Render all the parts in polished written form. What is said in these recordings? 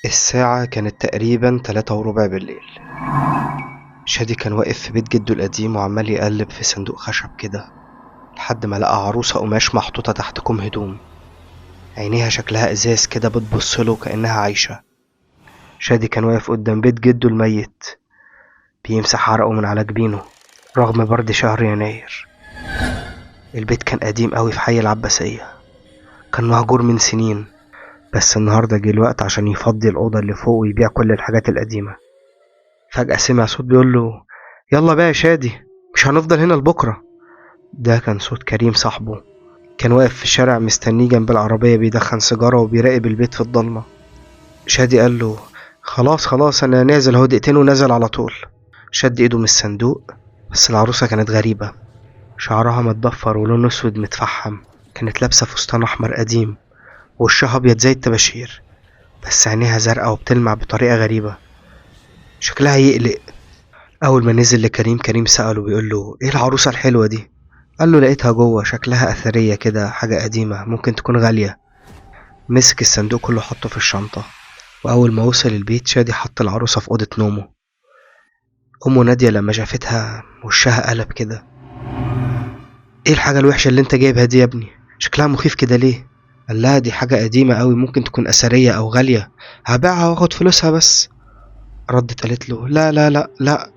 الساعة كانت تقريبا 3:15 بالليل. شادي كان واقف في بيت جده القديم وعمال يقلب في صندوق خشب كده لحد ما لقى عروسة قماش محطوطة تحت كوم هدوم، عينيها شكلها ازاز كده بتبصله كأنها عايشة. شادي كان واقف قدام بيت جده الميت بيمسح عرقه من على جبينه رغم برد شهر يناير. البيت كان قديم قوي في حي العباسية، كان مهجور من سنين، بس النهاردة جه الوقت عشان يفضي الأوضة اللي فوق ويبيع كل الحاجات القديمة. فجأة سمع صوت بيقوله يلا بقى يا شادي، مش هنفضل هنا لبكرة. ده كان صوت كريم صاحبه، كان واقف في الشارع مستنيه جنب العربية بيدخن سيجارة وبيراقب البيت في الضلمة. شادي قال له خلاص خلاص أنا نازل اهو، دقيقتين ونازل على طول. شد ايده من الصندوق، بس العروسة كانت غريبة، شعرها متضفر ولونه اسود متفحم، كانت لابسة فستان أحمر قديم ووشها أبيض زي الطباشير، بس عينيها زرقاء وبتلمع بطريقة غريبة، شكلها يقلق. أول ما نزل لكريم، كريم سأله بيقول له إيه العروسة الحلوة دي؟ قال له لقيتها جوه، شكلها أثرية كده، حاجة قديمة ممكن تكون غالية. مسك الصندوق كله حطه في الشنطة، وأول ما وصل البيت شادي حط العروسة في أوضة نومه. أمه نادية لما شافتها وشها قلب كده، إيه الحاجة الوحشة اللي أنت جايبها دي يا ابني؟ شكلها مخيف كده ليه؟ قال لها دي حاجة قديمة قوي، ممكن تكون أثرية أو غالية، هبيعها واخد فلوسها بس. ردت قالت له لا لا لا لا،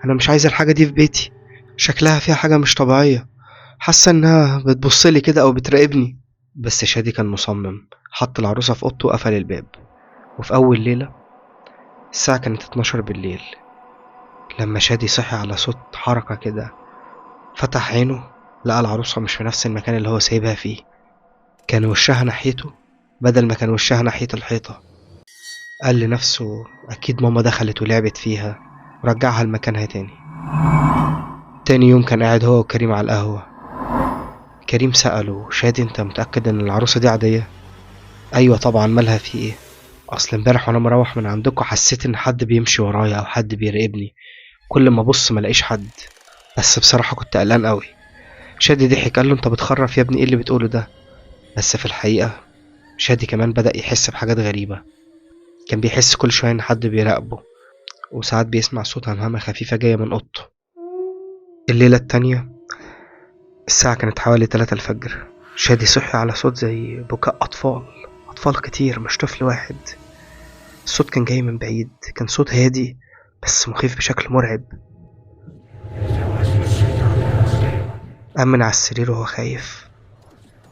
أنا مش عايزة الحاجة دي في بيتي، شكلها فيها حاجة مش طبيعية، حاسة إنها بتبصلي كده أو بتراقبني. بس شادي كان مصمم، حط العروسة في أوضته وقفل الباب. وفي أول ليلة الساعة كانت 12 بالليل، لما شادي صحي على صوت حركة كده، فتح عينه لقى العروسة مش في نفس المكان اللي هو سايبها فيه، كان وشها ناحيته بدل ما كان وشها ناحية الحيطة. قال لنفسه أكيد ماما دخلت ولعبت فيها، ورجعها لمكانها تاني. تاني يوم كان قاعد هو وكريم على القهوة. كريم سأله شادي انت متأكد ان العروسة دي عادية؟ أيوة طبعا، مالها في ايه؟ أصل امبارح وانا مروح من عندكم حسيت ان حد بيمشي ورايا أو حد بيراقبني، كل ما ابص ما الاقيش حد، بس بصراحة كنت قلقان قوي. شادي ضحك قال له انت بتخرف يا ابني، ايه اللي بتقوله ده؟ بس في الحقيقة شادي كمان بدأ يحس بحاجات غريبة، كان بيحس كل شوية ان حد بيراقبه، وساعات بيسمع صوت همهمة خفيفة جاية من أوضته. الليلة التانية الساعة كانت حوالي 3 الفجر، شادي صحي على صوت زي بكاء أطفال، أطفال كتير مش طفل واحد. الصوت كان جاي من بعيد، كان صوت هادي بس مخيف بشكل مرعب. قام من على السرير وهو خايف،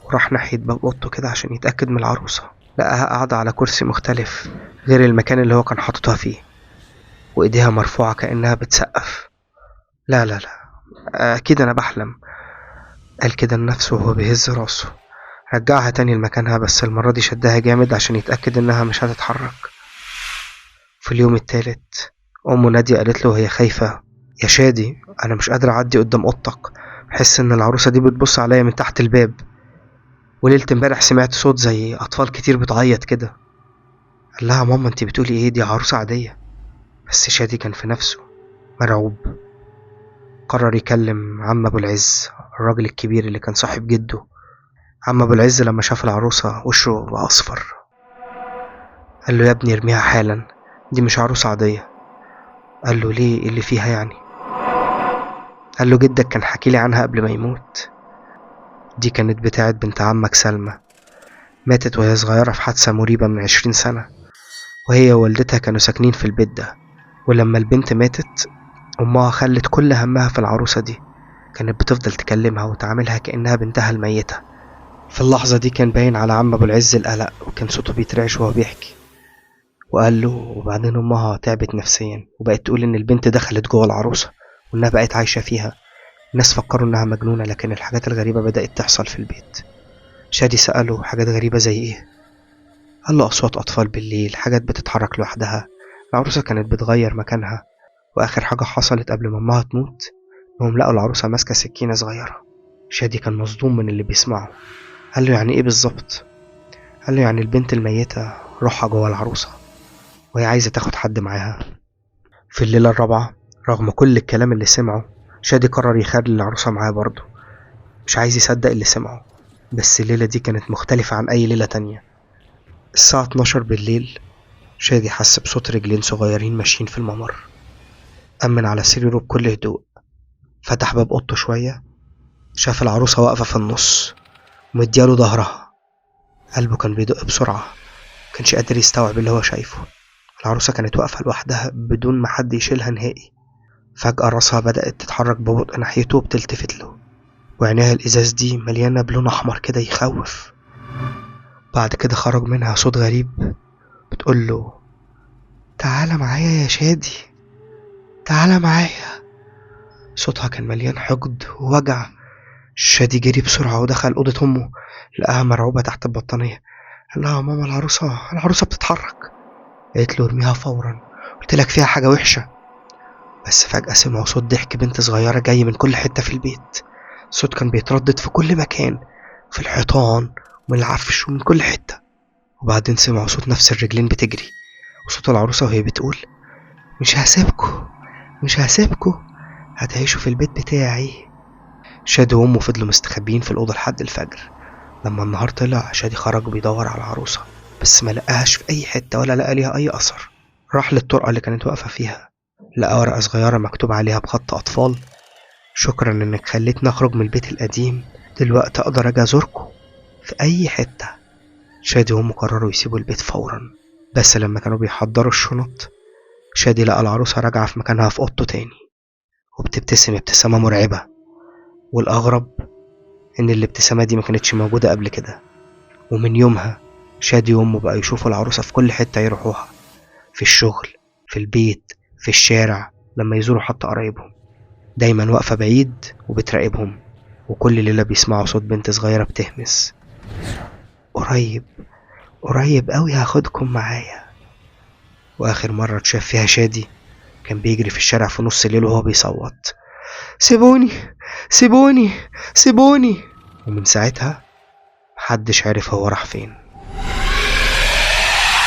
وراح ناحية باب أوضته كده عشان يتأكد من العروسة. لقاها قاعدة على كرسي مختلف غير المكان اللي هو كان حاططها فيه، وإيديها مرفوعة كأنها بتسقف. لا لا لا، أكيد أنا بحلم، قال كده لنفسه وهو بيهز راسه. رجعها تاني لمكانها، بس المرة دي شدها جامد عشان يتأكد إنها مش هتتحرك. في اليوم التالت أمه نادية قالت له وهي خايفة يا شادي أنا مش قادرة أعدي قدام أوضتك، بحس إن العروسة دي بتبص عليا من تحت الباب، وليلة امبارح سمعت صوت زي أطفال كتير بتعيط كده. قال لها ماما انتي بتقولي ايه، دي عروسة عادية. بس شادي كان في نفسه مرعوب، قرر يكلم عم أبو العز الراجل الكبير اللي كان صاحب جده. عم أبو العز لما شاف العروسة وشه بقى أصفر، قال له يا ابني ارميها حالا، دي مش عروسة عادية. قال له ليه، ايه اللي فيها يعني؟ قال له جدك كان حكيلي عنها قبل ما يموت، دي كانت بتاعت بنت عمك سلمى، ماتت وهي صغيرة في حادثة مريبة من 20 سنة، وهي ووالدتها كانوا ساكنين في البيت ده، ولما البنت ماتت أمها خلت كل همها في العروسة دي، كانت بتفضل تكلمها وتعاملها كأنها بنتها الميتة. في اللحظة دي كان باين على عم أبو العز القلق، وكان صوته بيترعش وهو بيحكي. وقال له وبعدين أمها تعبت نفسيا وبقت تقول إن البنت دخلت جوه العروسة وإنها بقت عايشة فيها. الناس فكروا إنها مجنونة، لكن الحاجات الغريبة بدأت تحصل في البيت. شادي سأله حاجات غريبة زي إيه؟ قال له أصوات أطفال بالليل، حاجات بتتحرك لوحدها، العروسة كانت بتغير مكانها، وآخر حاجة حصلت قبل ما أمها تموت إنهم لقوا العروسة ماسكة سكينة صغيرة. شادي كان مصدوم من اللي بيسمعه. قال له يعني إيه بالظبط؟ قال له يعني البنت الميتة روحها جوه العروسة وهي عايزة تاخد حد معاها. في الليلة الرابعة رغم كل الكلام اللي سمعه شادي قرر يخلي العروسة معاه برضه، مش عايز يصدق اللي سمعه، بس الليلة دي كانت مختلفة عن أي ليلة تانية. الساعة 12 بالليل شادي حس بصوت رجلين صغيرين ماشيين في الممر. أمن على سريره بكل هدوء، فتح باب أوضته شوية، شاف العروسة واقفة في النص ومدياله ظهرها. قلبه كان بيدق بسرعة، مكانش قادر يستوعب اللي هو شايفه. العروسة كانت واقفة لوحدها بدون ما حد يشيلها نهائي. فجأة راسها بدأت تتحرك ببطء ناحيته وبتلتفت له، وعينيها الإزاز دي مليانة بلون أحمر كده يخوف. بعد كده خرج منها صوت غريب بتقول له تعالى معايا يا شادي، تعالى معايا. صوتها كان مليان حقد ووجع. شادي جري بسرعة ودخل أوضة أمه، لقاها مرعوبة تحت البطانية. قال لها يا ماما العروسة بتتحرك. قالت له ارميها فورا، قلت لك فيها حاجة وحشة. بس فجأة سمعوا صوت ضحك بنت صغيرة جاي من كل حتة في البيت. الصوت كان بيتردد في كل مكان، في الحيطان ومن العفش ومن كل حتة. وبعدين سمعوا صوت نفس الرجلين بتجري وصوت العروسة وهي بتقول مش هسيبكوا، مش هسيبكوا، هتعيشوا في البيت بتاعي. شادي وأمه فضلوا مستخبيين في الأوضة لحد الفجر. لما النهار طلع شادي خرج بيدور على العروسة، بس ما لقاهاش في أي حتة ولا لقى ليها أي أثر. راح للطرقة اللي كانت واقفة فيها، لقى ورقة صغيرة مكتوب عليها بخط أطفال شكرا إنك خليتني أخرج من البيت القديم، دلوقتي أقدر أجي أزوركم في أي حتة. شادي وأمه قرروا يسيبوا البيت فورا، بس لما كانوا بيحضروا الشنط شادي لقى العروسة راجعة في مكانها في أوضته تاني وبتبتسم ابتسامة مرعبة. والأغرب إن الابتسامة دي ما كانتش موجودة قبل كده. ومن يومها شادي وأمه بقى يشوفوا العروسة في كل حتة يروحوها، في الشغل، في البيت، في الشارع، لما يزوروا حتى قرايبهم، دايما واقفة بعيد وبتراقبهم. وكل ليلة بيسمعوا صوت بنت صغيرة بتهمس قريب قريب قوي هاخدكم معايا. وآخر مرة اتشاف فيها شادي كان بيجري في الشارع في نص الليل وهو بيصوت سيبوني سيبوني سيبوني. ومن ساعتها محدش عارف هو راح فين.